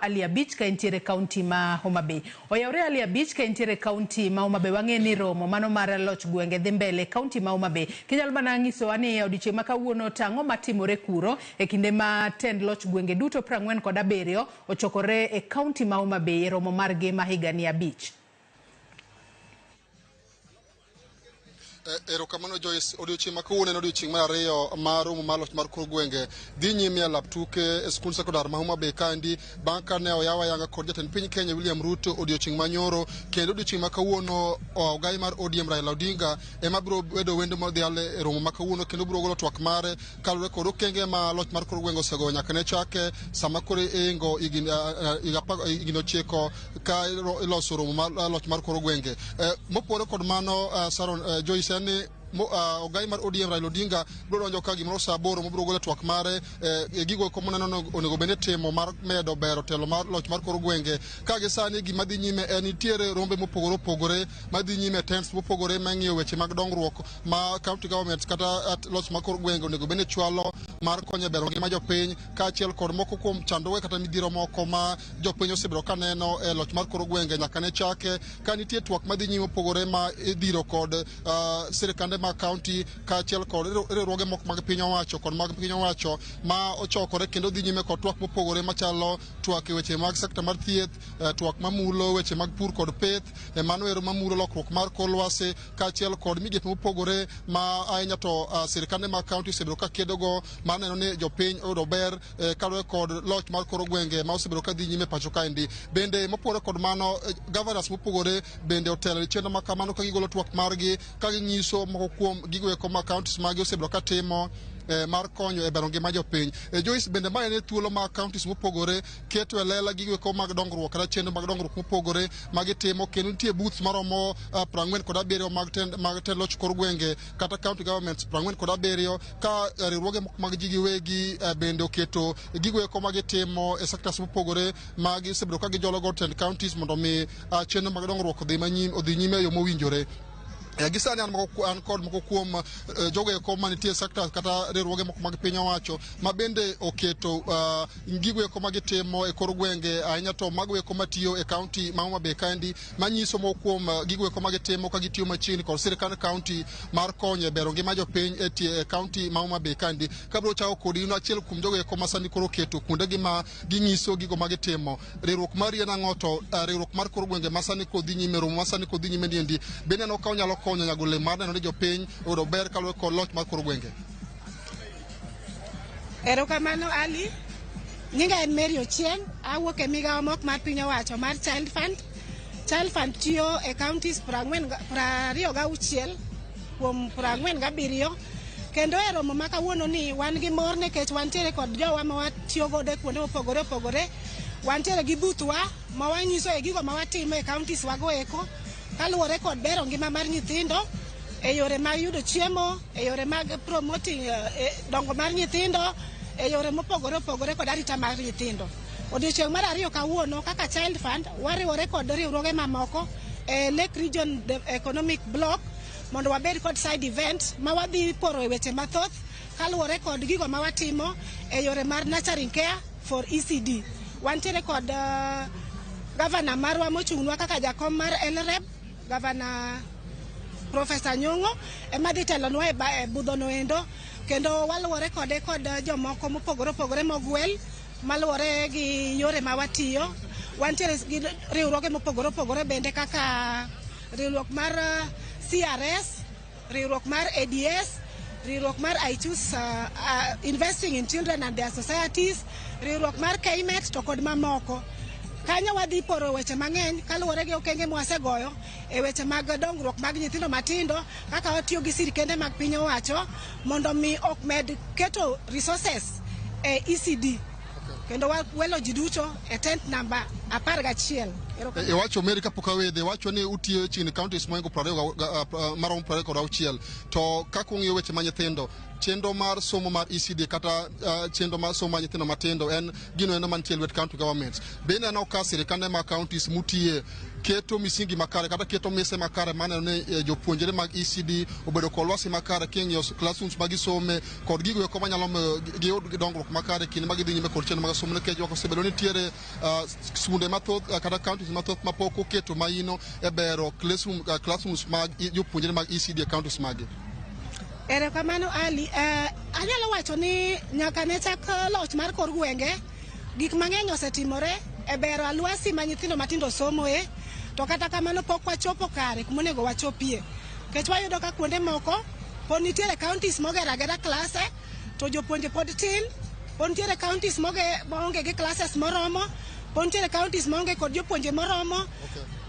Ali Abich ka entiere kaunti ma Homa Bay. Oyawre Ali Abich ka entiere kaunti ma Homa Bay. Wang'e ni romo mano mar loch gwenge dhi mbele kaunti ma Homa Bay. Kinyalo mana nyisowa ni odiochieng' ma kawuono to ang'o matimore kuro e kinde ma tend loch gwenge duto 47 ochokore e kaunti ma Homa Bay e romo margi ma higani 5. Erokamano Joyce. Odiochieng' ma kawuono en odiochieng' mar ariyo mar romo mar loch mar kor gwenge dhi nyime e lap tuke e skund sekondar ma Homa Bay kaendi bang' kane oyaw ayanga kod jatend piny Kenya William Ruto odiochieng' manyoro kendo odiochieng' ma kawuono ogai mar ODM Raila Odinga ema biro bedo wendo modhial e romo ma kawuono kendo biro golo twak mare kaluwore kod okenge ma loch mar kor gwenge osegoyo nyaka ne chake sama koro iingo higni 9 ka iloso romo mar loch mar kor gwenge. Mopogore kod mano, Sharon, Joyce, en ni ogai mar ODM Raila Odinga biro donjo ka gimoro saa 8 mobiro golo twak mare e gigo eko moneno onego bed ni timo mar medo bero telo mar loch mar kor gwenge. Ka gi sani gima dhi nyime en nitiere rombe mopogore opogore madhi nyime tents mopogore mang'iyo weche mag dongruok ma county government kata loch mar kor gwenge onego bed ni chwalo mar konyo e bero ngima jopiny kaachiel kod moko kuom chandruoge kata midhiero moko ma jopiny osebedo ka neno e loch mar kor gwenge nyaka ne chake. Ka nitie twak madhi nyime mopogore ma idhiro kod sirikande mag county kaachiel kod riwruoge moko mag piny owacho kod mag piny owacho ma ochokore kendo dhi nyime kod twak mopogore machalo twak e weche mag sekta mar thieth, twak mamulo weche mag pur kod pith, mano ero mamulo lokruok mar kor lwasi kaachiel kod migepe mopogore ma ahinya to sirikande mag county osebedo ka kedogo mar neno ni jopiny oyudo ber kaluwore kod loch mar kor gwenge ma osebedo ka dhi nyime pacho kaendi. Bende mopogore kod mano, governors mopogore bende otelo e chenro ma kamano ka gigolo twak margi ka ginyiso moko kuom gigo eko ma counties magi osebedo ka timo mar konyo e bero ngima jopiny. Joyce, bende mae en thuolo ma counties mopogore keto e lela gigo eko mag dongruok kata chenro mag dongruok mopogore ma gitimo kendo nitie booths maromo 47 mag tend loch kor gwenge kata county governments 47 ka riwruoge moko mag ji giwegi bende oketo gigo eko ma gitimo e sectors mopogore ma gisebedo ka gijolo go tend counties mondo mi chenro mag dongruok odhi nyime e yo mowinjore. Gi sani an kod moko kuom jogo eko manitie sectors kata riwruoge moko mag piny owacho ma bende oketo gigo eko ma gitimo e kor gwenge ahinya to mago eko matiyo e county ma Homa Bay kaendi manyiso moko kuom gigo eko ma gitimo ka gitiyo machiegni kod sirkand county mar konyo e bero ngima jopiny e tie e county ma Homa Bay kaendi. Kabiro chako kodi in achiel kuom jogo eko ma sani koro oketo kuondegi ma ginyiso gigo ma gitimo. Riwruok mari en ang'o to riwruok mar kor gwenge ma sani koro dhi nyime romo ma sani koro dhi nyime niendi bende ineno ka onyalo konyo nyago olemo mar neno ni jopiny oyudo ber kaluwore kod loch mar kor gwenge? Erokamano Ali. Nyinga en Mary Ochieng', awuok e migawo mok mar piny owacho mar Child Fund. Child Fund tiyo e counties 26 kuom 47 kendo e romo ma kawuono ni wan gi mor nikech wantiere kod jowa ma watiyo godo e kuonde mopogore opogore. Wantiere gi booth wa ma wanyiso e gigo ma watimo e counties wago eko kaluwore kod bero ngima mar nyithindo e yore mag yudo chiemo, e yore mag promoting dongo mar nyithindo, e yore mopogore opogore kod arita mar nyithindo. Odiochieng' mar ariyo kawuono kaka Child Fund wariwore kod riwruoge mamoko e Lake Region Economic Block mondo wabed kod side event ma wadhi poro e weche mathoth kaluwore kod gigo ma watimo e yore mar nurturing care for ECD. Wantiere kod gavana marwa mochung'nwa kaka jakom mar LREB, Gavana Professor Nyong'o ema dhi telonwa e budhono endo kendo waluwore kode kod jomoko mopogore opogore mogwel maluwore gi yore ma watiyo. Wantiere gi riwruoge mopogore opogore bende kaka riwruok mar CRS, riwruok mar ADS, riwruok mar I Choose Investing in Children and Their Societies, riwruok mar KMET to kod mamoko. Kanyo wadhi poro weche mang'eny kaluwore gi okenge mwasegoyo e weche mag dongruok mag nyithindo matindo kaka watiyo gi sirkende mag piny owacho mondo mi ok med keto resources e ECD. Kendo wawelo ji duto e tent namba 11. Iwacho Mary kapok awedhe, iwacho ni utiyo chiegni counties mohingo maromo 26. To kaka ung'iyo weche ma nyithindo, chenro mar somo mar ECD kata chenro mar somo mar nyithindo matindo en gino endo mantie e lwet county governments. Be ineno ka sirikande mag counties mutiye keto misingi makare kata keto mise makare maneno ni jopuonjre mag ECD obedo kod lwasi makare king'iyo classrooms ma gisome kod gigo eko manyalo miyo giyud dongruok makare kinde ma gidhi nyime kod chenro mag somo, nikech ywak osebedo nitiere skunde mathoth kata counties mathoth mapok oketo maino e bero classrooms mag jopuonjre mag ECD e counties magi. Erokamano Ali. Anyalo wacho ni nyaka ne chak loch mar kor gwenge, gik mang'eny osetimore e bero alwasi ma nyithindo matindo somoe, to kata kamano pok wachopo kare kumonego wachopie. Nikech wayudo ka kuonde moko pod nitiere counties mogero agera klase to jopuonje pod tin, pod nitiere counties maonge gi classes moromo, pod nitiere counties maonge kod jopuonje moromo,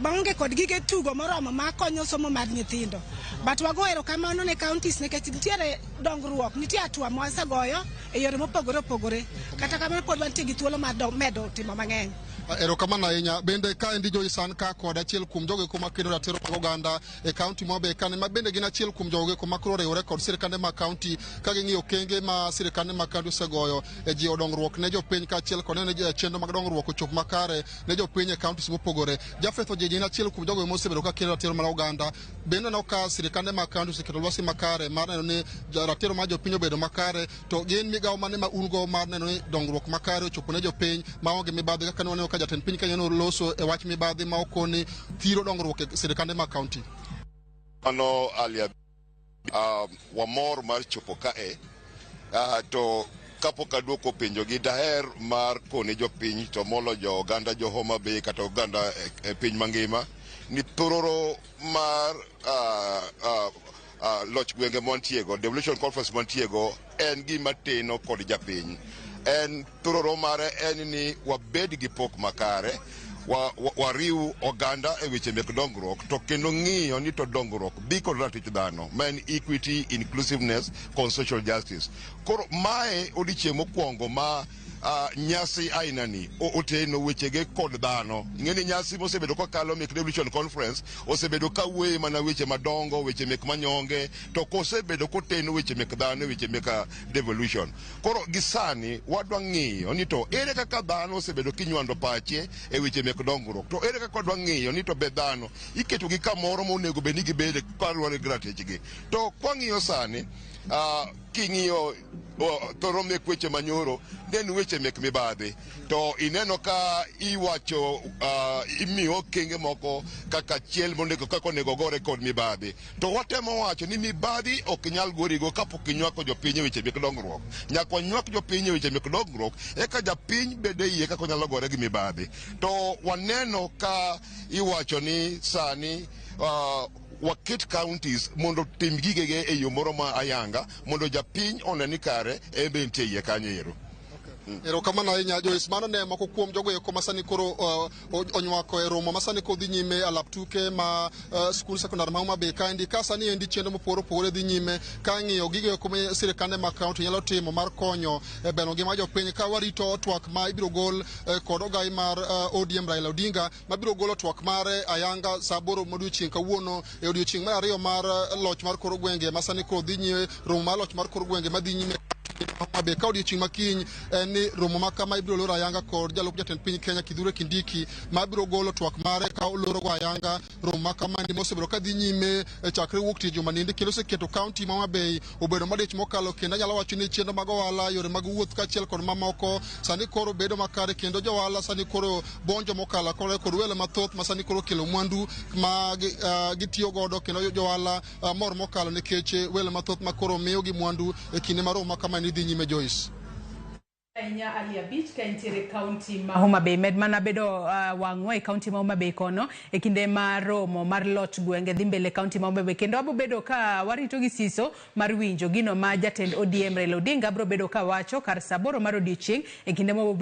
maonge kod gige tugo moromo makonyo somo mar nyithindo. But wago erokamano ne counties nikech nitiere dongruok, nitie hatua mwasegoyo e yore mopogore opogore. Kata kamano pod wantie gi thuolo mar medo timo mang'eny. Erokamano ahinya. Bende kaendi Joyce an ka kod achiel kuom jogo eko makedo ratiro mag oganda e kaunti ma Homa Bay kane, ma bende gin achiel kuom jogo eko makoro oriwore kod sirikande mag kaunti ka ging'iyo okenge ma sirikande mag kaunti osegoyo e jiwo dongruok ne jopiny kaachiel kod neno ni chenro mag dongruok ochop makare ne jopiny e counties mopogore. Japheth Ojeji en achiel kuom jogo mosebedo ka kedo ratiro mar oganda. Bende aneno ka sirikande mag kaunti oseketo lwasi makare mar neno ni ratiro mar jopiny obedo makare, to gin migawo mane ma un go mar neno ni dongruok makare ochopo ne jopiny maonge mibadhi kaka ne waneno ka jatend piny Kenya noloso e wach mibadhi ma okoni thiro dongruok e sirikande mag kaunti. Mano alia, wamor mar chopo kae, to kapok aduoko penjo gi, daher mar kone jopiny to molo jo oganda jo Homa Bay kata oganda e piny mangima ni thororo mar loch gwenge mantiego, devolution conference mantiego, en gima teno kod japiny. En thororo mare en ni wabed gi pok makare, wariw oganda e weche mek dongruok, to kendo ng'iyo ni to dongruok dhi kod ratich dhano ma en equity, inclusiveness kod social justice. Koro mae odiochieng' mokwongo ma nyasi aina ni oteno wechege kod dhano. Ing'e ni nyasi mosebedo kokalo mek devolution conference osebedo ka wuoye mana weche madongo, weche mek manyonge, to kosebedo koteno weche mek dhano, weche mek devolution. Koro gi sani wadwa ng'iyo ni to ere kaka dhano osebedo kinywando pache e weche mek dongruok, to ere kaka wadwa ng'iyo ni to be dhano iketo gi kamoro monego bed ni gibede kaluwore gi ratichgi. To kwang'iyo sani, king'iyo thoro mek weche manyoro, ne en weche mek mibadhi, to ineno ka iwacho, imiyo okenge moko kaka achiel monego kaka onego gore kod mibadhi, to watemo wacho ni mibadhi ok nyal gorigo kapok inywako jopiny e weche mek dongruok. Nyaka wanywak jopiny e weche mek dongruok eka japiny bede iye kaka onyalo gore gi mibadhi. To waneno ka iwacho ni sani waket counties mondo tim gigege e yo moro ma ayanga mondo japiny one ni kare en be nitie iye kanyo ero. Erokamano ahinya Joyce. Mano ne moko kuom jogo eko masani koro onywako e romo masani koro dhi nyime alap tuke ma skul sekondar ma Homa Bay kaendi, ka sani endi chenro mopogore opogore dhi nyime ka ng'iyo gigo eko ma sirikande mag kaunti nyalo timo mar konyo e bero ngima jopiny, ka warito twak ma ibiro gol kod ogai mar ODM Raila Odinga mabiro golo twak mare ayanga saa 8 modiochieng' kawuono e odiochieng' mar ariyo mar loch mar kor gwenge masani koro dhi nyime, romo mar loch mar kor gwenge madhi nyime Homa Bay. Ka odiochieng' makiny en ni romo ma kama ibiro loro ayanga kod jalup jatend piny Kenya Kithure Kindiki mabiro golo twak mare ka oloro go ayanga romo ma kama mosebedo ka dhi nyime chakre wuok tich juma niende, kendo oseketo kaunti ma Homa Bay obedo modich mokalo, kendo anyalo wacho ni chenro mag ohala, yore mag wuoth kaachiel kod mamoko sani koro bedo makare, kendo jo ohala sani koro bonjo mokalo kod welo mathoth ma sani koro kelo mwandu ma gitiyo godo, kendo jo ohala mor mokalo nikech welo mathoth ma koro miyogi mwandu e kinde ma romo ma kama ni dhi nyime. Joyce. Ahinya Ali Abich ka entiere kaunti ma Homa Bay. Med mana bedo wang'wa e kaunti ma Homa Bay kono e kinde ma romo mar loch gwenge dhi mbele kaunti ma Homa Bay, kendo wabo bedo ka warito gi siso mar winjo gino ma jatend ODM Raila Odinga biro bedo ka wacho kar saa 8 mar odiochieng' e kinde ma bedo